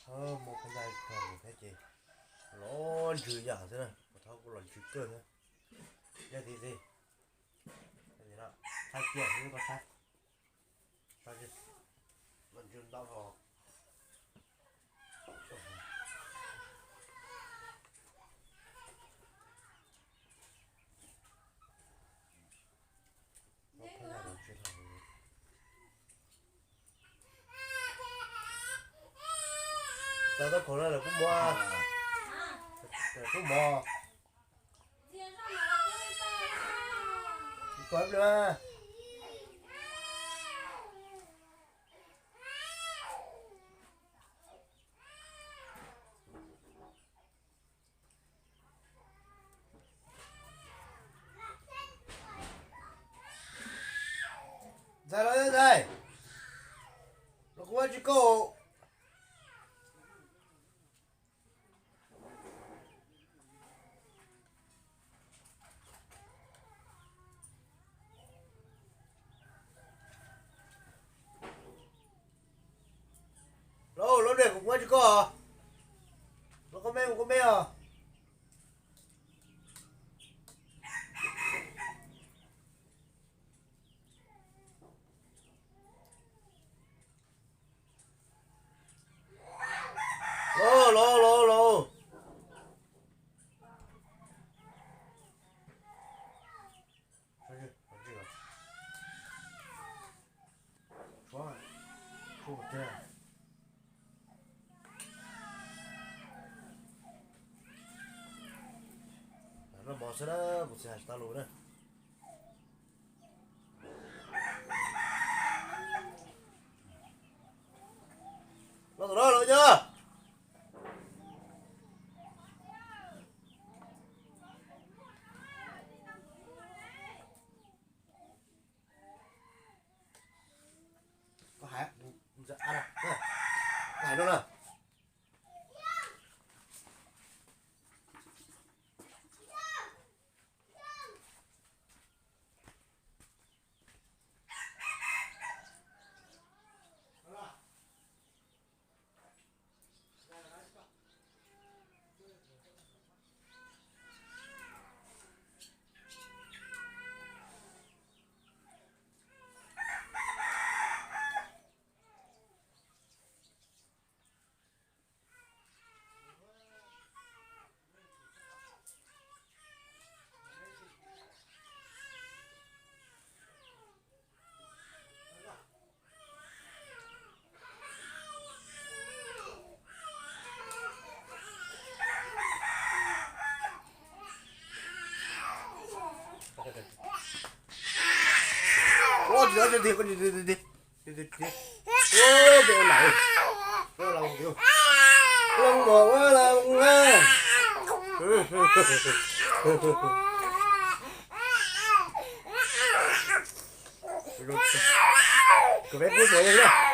Thawb muab phab ntsa rau kuv thiab ces los ntsws yam xwb na, kuv thawb kuj los ntsws kawg thiab. Yog tiag tiag, thab kiag xwb koj saib, los ntsws ntau dhau. Tau tau khoom no lawm kuj mov, kuj mov. Kuv ib pliag. Ntxhais los ntxhais, los kuv ua tsis koj. Los, los dej kuv muab tsis koj. Los koj me mus koj me os. Los, los, los, los. Noj mov xwb na, kuv tsis hais tsis tau lus na. Los tom no los yog. Koj hais, koj hais no na. Ua tsis tau tiag, koj tiag tiag. Ua, peb ua laus, peb ua laus tiag. Ua laus mos ua laus na. Koj peb pub suav yog.